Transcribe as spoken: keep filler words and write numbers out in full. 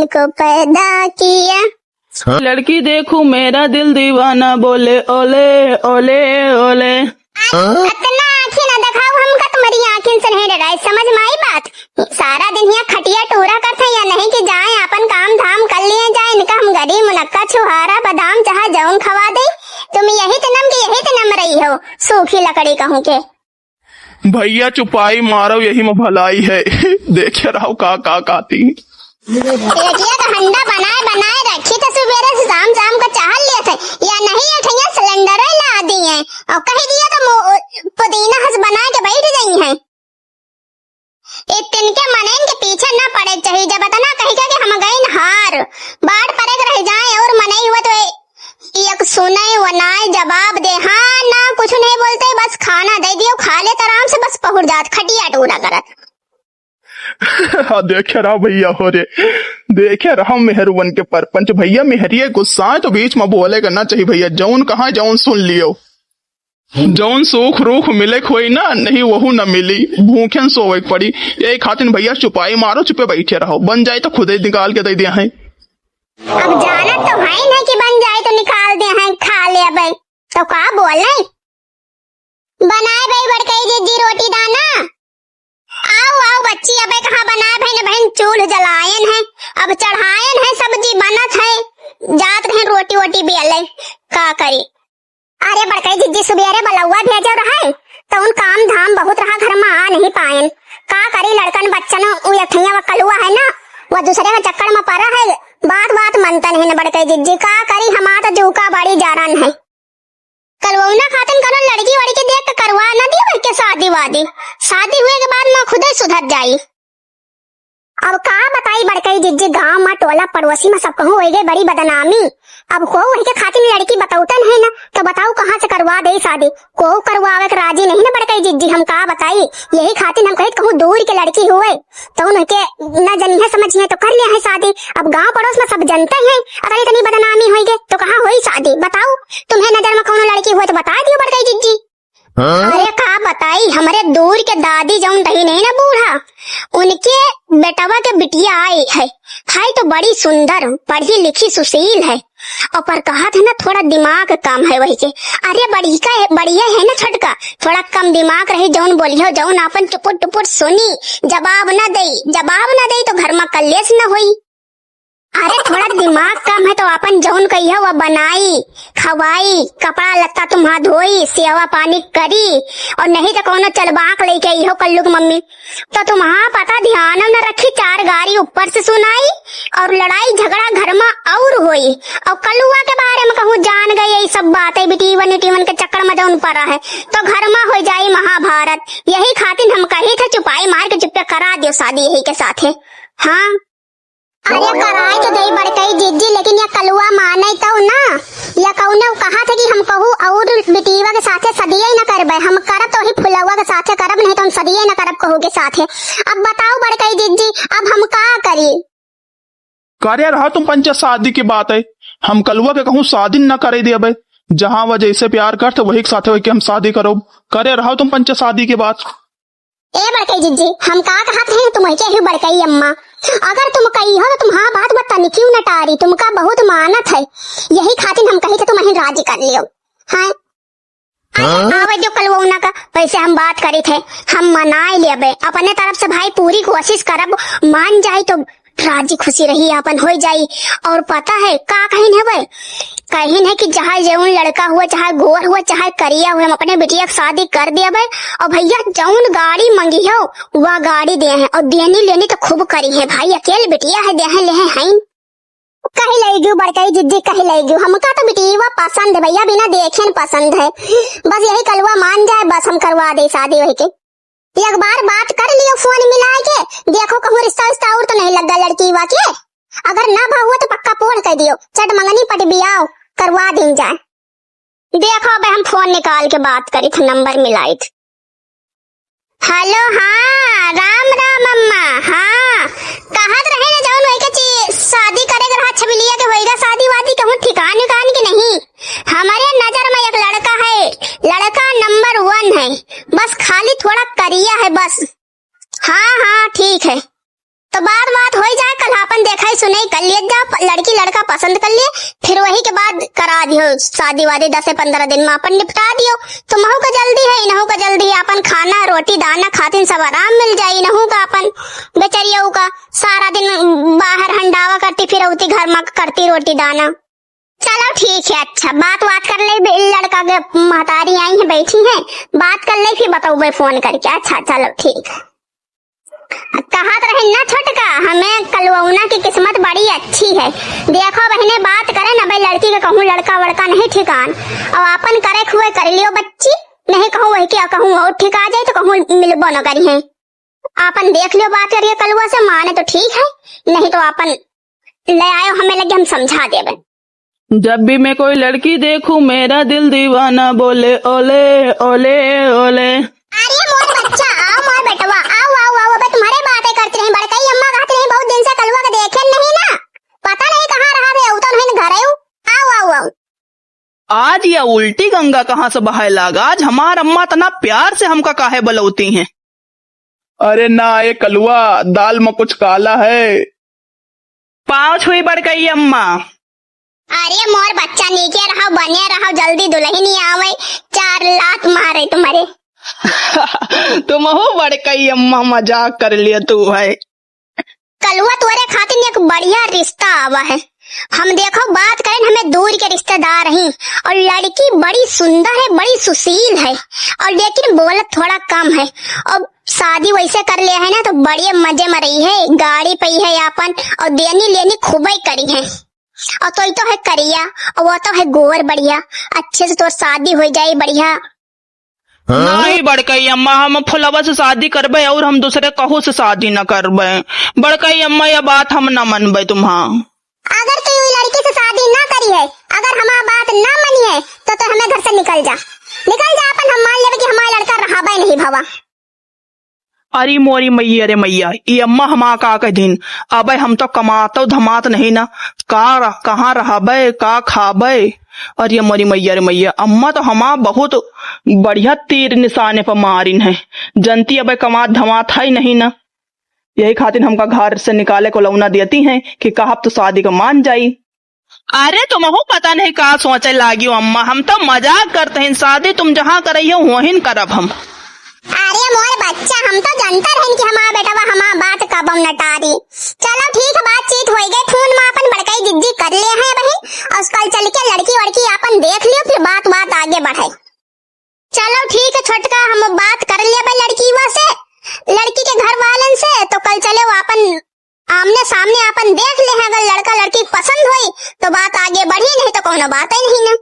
को पैदा किया। लड़की देखूं मेरा दिल दीवाना बोले ओले ओले ओले। अतना आँखी ना देखाओ हमका, तुम्हारी आँखिन से नहीं डराए, समझ में आई बात? सारा दिन हियाँ खटिया टूरा करत हैं या नहीं कि जाए आपन काम धाम कर लिए जाए, इनका हम गरी मुनक्का छुहारा बादाम चाहे जौन खवा दे। तुम यही तनम के यही तनम रही हो, सूखी लकड़ी कहूँ के। भइया चुपाई मारो, यही में भलाई है। देखे रहो का, का कहती। एटिया का हंडा बनाए, बनाए रखी थे, सुबेरे से शाम, शाम का चाहल लिया थे, या नहीं, एठिया सिलेंडर ला दिए और कह दिया तो मो-, पुदीना हंस बनाए के बैठ गई हैं। ए तिनके मनइन के पीछे ना पड़े चाहिए, जब इतना कही के कि हम गइन हार, बाढ़ परे के रह जाए और मनई हुए तो ए-, एक सुने वो नाय जवाब दे, हाँ ना कुछ नहीं बोलते, बस खाना दे दियो, खा ले तो आराम से, बस पहुर जात खटिया टूरा करत। हाँ, देखे रहो भइया हो रे, देखे रहो मेहरुवन के परपंच। भइया मेहरिये गुस्सा है तो बीच में बोले के ना चाहिए भइया, जौन कहा जौन सुन लियो। जौन सूख रूख मिले के होई ना, नहीं वहू न मिली, भूखे न सोवे के पड़ी। यही खातिर भइया चुपाई मारो, चुपे बैठे रहो, बन जाए तो खुदे निकाल के दे दिया है। अब जानत तो है नहीं कि बन जाए तो निकाल दिया है, खा ले अबे। तो का बोले? बनाए बई बड़कई जिज्जी रोटी दाना। आओ, आओ बच्ची, अबे कहाँ बनाए भइन, भइन चूल्ह जलायन है, अब चढ़ायन है, सब्जी बनत है, जात रहे रोटी वोटी बेले, का करी। अरे बड़कई जिज्जी सुबेरे बलौआ भेजे रहे, तो उन काम धाम बहुत रहा, घर में आ नहीं पायन। का करी लड़कन बच्चन, उ यथैया व कलुआ है ना, वह दूसरे के चक्कर में पड़ा है, बात बात मनतन है न बड़कई जिज्जी, का करी, हमार तो जूका बड़ी जरन है। कलवौना खातिन कौनो लड़की वड़की देख के करवा न दियो के शादी वादी। शादी हुए के बाद माँ खुदे सुधर जाई। अब का बताई बड़कई जिज्जी, गाँव मा टोला पड़ोसी मा सब कहूँ होइ गए बड़ी बदनामी। अब को वही के खातिन लड़की बतौतन है न, तो बताऊ कहाँ से करवा दे शादी। को करवावे के राजी नहीं न बड़कई जिज्जी, हम का बताई। यही खातिन हम कहित कहूँ दूर के लड़की हुए, तो उनके न जनिहे समझिहे तो कर लिया है शादी। अब गाँव पड़ोस मा सब जनते हैं, अगर इतनी बदनामी होई गए तो कहाँ होई शादी बताऊ? तुम्हें नजर मा कौनो लड़की हुए तो बता दियो बड़कई जिज्जी। हाँ? अरे का बताई, हमरे दूर के दादी जौन रही नहीं ना बूढ़ा, उनके बेटवा के बिटिया आई है, है तो बड़ी सुंदर, पढ़ी लिखी सुशील है, और पर कहत है ना थोड़ा दिमाग कम है वही के। अरे बड़ी का है, बढ़िया है ना छोटका, थोड़ा कम दिमाग रही, जौन बोलियो जौन आपन टुपुर टुपुर सुनी, जवाब ना दे, जवाब ना दे तो घर मा कलेश ना होई। अरे थोड़ा दिमाग कम है तो आपन जौन कहियो वह बनाई, खवाई, कपड़ा लत्ता तुम्हा धोई, सेवा पानी करी, और नहीं तो कौनो चलबाक लेके आई हो कल्लू की मम्मी, तो तुम्हा पता ध्यान न रखी, चार गारी ऊपर से सुनाई और लड़ाई झगड़ा घर मा और होई। और कलुआ के बारे मा कहूँ जान गई यही सब बातें, बिटीवन उटीवन के चक्कर मा जौन पड़ा है तो घर मा हो जाई महाभारत। यही खातिर हम कही थे चुपाई मार के चुप्पे करा दियो शादी यही के साथे। हाँ। अरे कराए के गई बड़कई जिज्जी, लेकिन या कलुआ माने तो ना, या कौनो कहा थे कि हम कहू और बिटीवा के साथे सदिये न करबे, हम करब तो ही फुलवा के साथे करब, नहीं तो हम सदिये न करब कहू के साथे। अब बताओ बड़कई जिज्जी, अब हम का करी? करे रहो तुम पंचा शादी की बात है, हम कलुआ के कहूँ शादी न करे देबे, जहाँ वह जैसे प्यार करते वही के साथे वही के हम शादी करो। करे रहो तुम पंचा शादी की बात। ए बड़कई जिज्जी, हम का कहत हैं, तुम के ही बड़कई अम्मा, अगर तुम कही हो तो तुम हाँ बात बता निकियो न टारी, तुमका बहुत मानत है, यही खातिर हम कही थे तुम ही राजी कर लियो। हाँ। हाँ? आवे जो कलवौना का, वैसे हम बात करी थे, हम मनाए लेबे अपने तरफ से भाई, पूरी कोशिश करब, मान जाए तो राजी खुशी रही आपन होइ जाई। और पता है का कहिन है बे? कहिन है कि चाहे जौन लड़का हुआ, चाहे गोर हुआ, चाहे करिया हुआ, हम अपने बिटिया के शादी कर देबे। और भैया जौन गाड़ी मंगी हो वह गाड़ी दे हैं, और देनी लेनी तो खूब करी है भाई, अकेल बिटिया है दे हैं ले हैं। कही लइगू बड़कई जिज्जी, कही लइगू, हमका तो बिटिया पसंद है भैया, बिना देखे न पसंद है, बस यही कलुआ मान जाए बस हम करवा दे शादी वही के। एक बार बात कर लियो फोन मिलाए के, देखो कहूँ रिश्ता विश्ता और तो नहीं लग गया लड़की वा के। अगर ना भा हुआ तो पक्का पोल कर दियो, चट मंगनी पट बियाह करवा दीन जाए। देखो अबे हम फोन निकाल के बात करी थे, नंबर मिलाई थे। हेलो, हाँ, राम राम अम्मा, हाँ, कहत रहे ना जौन वही के ची-, शादी करे के रहा छबिलिया के होइगा शादी वादी कहूँ ठिकान विकान के नहीं। हमारे नजर में एक लड़का है, लड़का नंबर वन है, बस खाली थोड़ा करिया है बस। हाँ, हाँ, ठीक है। तो बात, बात होई जाए, कल आपन देखाई सुनाई कर लिए, फिर वही के बाद करा दियो शादी वादी, दस से पन्द्रह दिन में अपन निपटा दियो। तुमहू का जल्दी है, इनहू का जल्दी है, अपन खाना रोटी दाना खातिन सब आराम मिल जाई, इनहू का अपन बेचरियऊ का सारा दिन बाहर हंडावा करती फिरौती, घर में करती रोटी दाना। चलो ठीक है, अच्छा बात बात कर ले, बे-, लड़का के महतारी आई है, बैठी है, बात कर ले, फिर बताओ फोन करके। अच्छा चलो ठीक है। कहत रहे ना छोटका, हमें कलुआ की किस्मत बड़ी अच्छी है। देखो बहिने, बात करे ना भाई, लड़की के कहूँ लड़का वड़का नहीं ठिकान, और अपन करे खुए कर लियो बच्ची, नहीं कहूँ वही क्या कहूँ और ठिका जाए तो कहूँ मिलबो न करी है। अपन देख लियो, बात करिए कलुआ से, माने तो ठीक है, नहीं तो अपन ले आयो हमें लगे, हम समझा देबे। जब भी मैं कोई लड़की देखूं, मेरा दिल दीवाना बोले, ओले, ओले, ओले। अरे मोर बच्चा, आओ मोर बेटवा, आओ, आओ, आओ। अबे तुम्हारे बातें करती रही, बड़कई अम्मा कहती रही, बहुत दिन से कलुआ के देखे नहीं ना, पता नहीं कहाँ रहा थे, उतर नहीं घर आयो। आओ, आओ, आओ। आज या उल्टी गंगा कहाँ से बहाए लाग? आज हमार अम्मा इतना प्यार से हमका काहे बुलौती हैं? अरे ना, ए कलुआ, दाल में कुछ काला है। पाँव छुई बड़कई अम्मा। अरे मोर बच्चा, नीके रहो, बने रहो, जल्दी दुल्हन ही आवे, चार लात मारे तुम्हारे। तुमहू बड़कई अम्मा मजाक कर लिया तू है। कलुआ तोरे खातिर एक बढ़िया रिश्ता आवा है। हम देखो बात करें, हमें दूर के रिश्तेदार हैं, और लड़की बड़ी सुंदर है, बड़ी सुशील है, और लेकिन बोलत थोड़ा कम है, और शादी वैसे कर लिया है ना तो बड़े मजे में रही है, गाड़ी पई है आपन, और देनी लेनी खूबे करी है। और तो, तो है करिया, और वो तो है गोर बढ़िया, अच्छे से तोर शादी हो जाए बढ़िया। हाँ? नहीं बड़कई अम्मा, हम फुलवा से शादी करबे और हम दूसरे कहू से शादी न करबे। बड़कई अम्मा, यह बात हम न मनबे तुम्हार। अगर तू ई लड़की से शादी ना करी है, अगर हमार बात ना मनी है, तो, तो हमें घर से निकल जा, निकल जा अपन। हम मान लेबे कि हमार लड़का रहाबे नहीं भवा। अरे मोरी मैया रे मैया, ई अम्मा हमा का कह दिन, अबे हम तो कमातो धमात नहीं ना, का रह-, कहाँ रहबे, का खाबे? अरे मोरी मैया रे मैया, अम्मा तो हमा बहुत बढ़िया तीर निशाने पर मारिन है, जनती अबे कमात धमात है नहीं ना, यही खातिर हमका घर से निकाले को लौना देती हैं कि कहब तो शादी का मान जाई। अरे तुमहू पता नहीं का सोचे लागियो अम्मा, हम तो मजाक करते हैं, शादी तुम जहाँ करई हो वहीं करब हम। अरे मोर बच्चा, हम तो जानते रहन कि हमार बेटवा हमार बात कबो न टारी। चलो ठीक है, बातचीत होई गई, फोन में अपन बड़कई जिज्जी कर ले हैं बहिन, और कल चल के लड़की वड़की अपन देख लियो, फिर बात बात आगे बढ़े। चलो ठीक है छोटका, हम बात कर लेबे लड़कीवा से, लड़की के घर वालन से, तो कल चले वो अपन आमने सामने अपन देख ले हैं, अगर लड़का लड़की पसंद होई तो बात आगे बढ़ी, नहीं तो कोनो बात ही नहीं ना।